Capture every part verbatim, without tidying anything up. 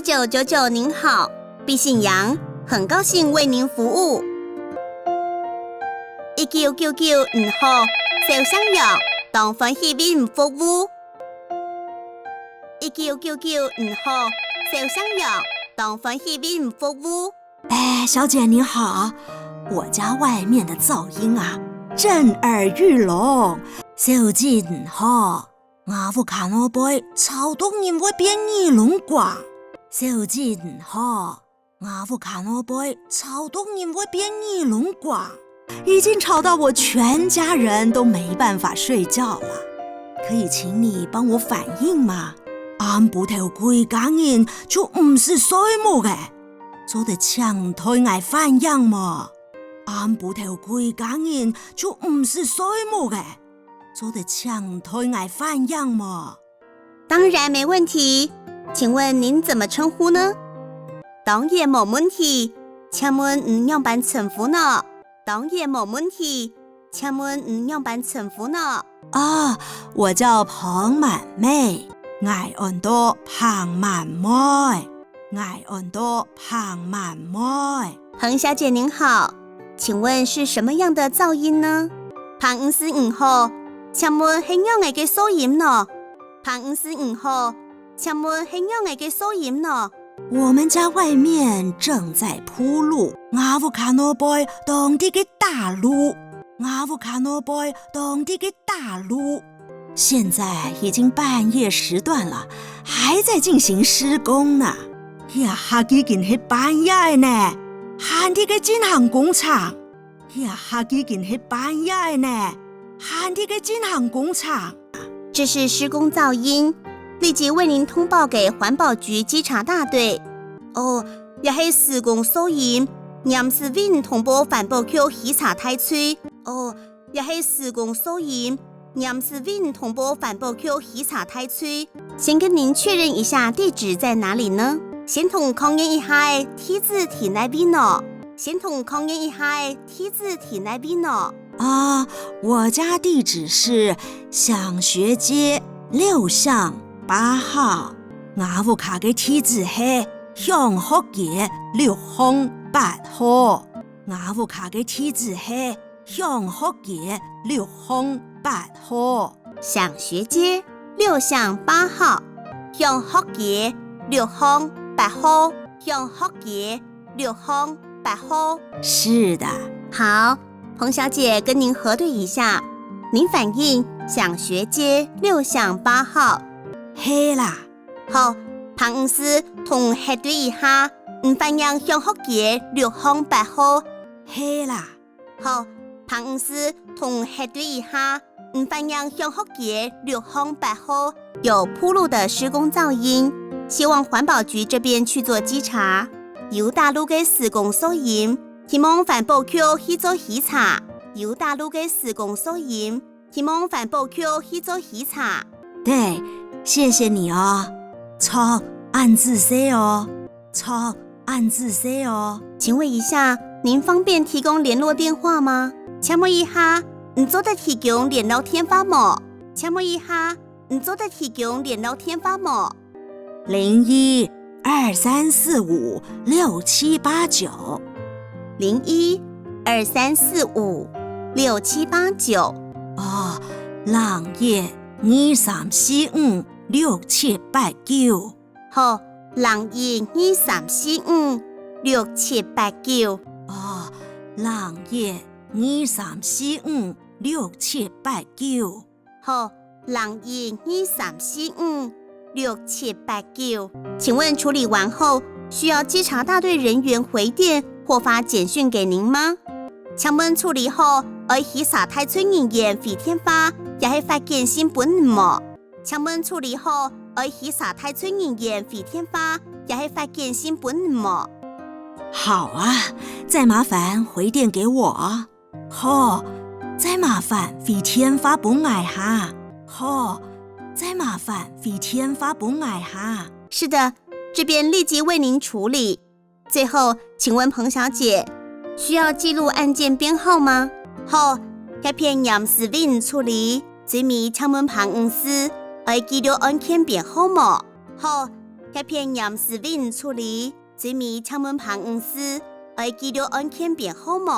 九九九您好，敝姓楊，很高兴为您服务。一九九九你好，小姓楊，當歡喜为您服务。一九九九你好，小姓楊，当欢喜为您服务。哎，小姐您好，我家外面的噪音啊，震耳欲聋。小姐你好， 吾屋下外背吵到人會變耳聾瓜。小姐你好，吾屋下外背吵到人會變耳聾瓜，已經吵到我全家人都沒辦法睡覺了。可以請你幫我反映嗎？暗晡頭歸家人就毋使睡目个，做得請代𠊎反映無？暗晡頭歸家人就毋使睡目个， 做得請代𠊎反映無？當然沒問題，請問您怎麼稱呼呢？當然無問題，請問你仰般稱呼呢？當然無問題，請問你仰般稱呼呢？啊，我叫彭滿妹，𠊎安到彭滿妹。 𠊎安到彭滿妹。彭小姐您好，請問是什麼樣的噪音呢？彭女士你好，請問係仰仔个噪音呢？彭女士你好，請問係仰仔个噪音呢？我們家外面正在鋪路，吾屋下外背當在該打路，吾屋下外背當在該打路。 現在已經半夜時段了，還在進行施工呢。這下已經係半夜呢，還在該進行工程。這下已經係半夜呢，還在該進行工程。這是施工噪音，立即為您通報給環保局稽查大隊。哦，這係施工噪音，黏時為您通報環保局稽查大隊。哦， 這係施工噪音，黏時為您通報環保局稽查大隊。先跟您確認一下地址在哪裡呢？先同你確認一下仔地址在哪位呢？先同你確認一下仔地址在哪位呢？啊，我家地址是向學街六巷八號。吾屋下个地址係向學街六巷八號。 吾屋下个地址係向學街六巷八號。向學街六巷八號，向學街六巷八號，向學街六巷八號。是的。好，彭小姐跟您核對一下，您反映向學街六巷八號。係啦。好，彭女士同核對一下，你反映向學街六巷八號。係啦。 好，彭女士同核對一下，你反映向學街六巷八號有鋪路的施工噪音，希望環保局這邊去做稽查。有打路个施工噪音，希望環保局去做稽查。有打路个施工噪音，希望環保局去做稽查。對，謝謝你哦。著，恁仔細哦。 著，恁仔細哦。請問一下，您方便提供聯絡電話嗎？請問一下，你做得提供聯絡電話無？請問一下，你做得提供聯絡電話無？零一二三四五六七八九。零一二三四五六七八九。哦，零一二三四五六七八九。 好，零一二三四五六七八九。哦，零一二三四五六七八九。好，零一二三四五六七八九。請問處理完後，需要稽查大隊人員回電或發簡訊給您嗎？請問處理後，愛稽查大隊人員回電話，也係發簡訊分你無？ 請問處理後，愛稽查大隊人員回電話，也係發簡訊分你無？好啊，再麻煩回電給我。好，再麻煩回電話分𠊎哈。好，再麻煩回電話分𠊎哈。是的，這邊立即為您處理。 最後，請問彭小姐，需要記錄案件編號嗎？好，這片黏時為你處理，最尾請問彭女士，愛記錄案件編號無？好，這片暫時為你處理，最尾請問彭女士，愛記錄案件編號無？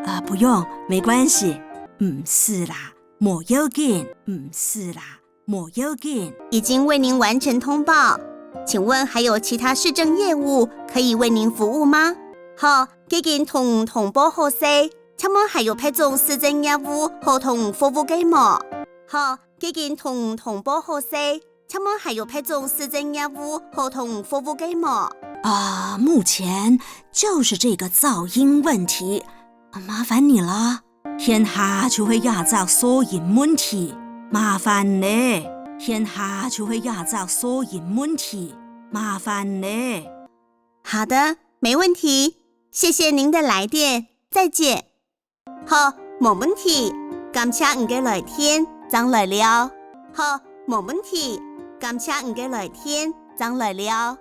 啊，不用，沒關係。毋使啦，無要緊，毋使啦，無要緊。已經為您完成通報，請問還有其他市政業務可以為您服務嗎？好，既經同你通報好勢，請問還有別種市政業務好同你服務个無？好，既經同你通報好勢，請問還有別種市政業務好同你服務个無？啊，目前就是這個噪音問題，麻煩你了。現下就係這隻噪音問題，麻煩你。現下就係這隻噪音問題，麻煩你。好的，沒問題，謝謝您的來電，再見。好，無問題，感謝你个來電，正來尞。好，無問題，感謝你个來電，正來尞。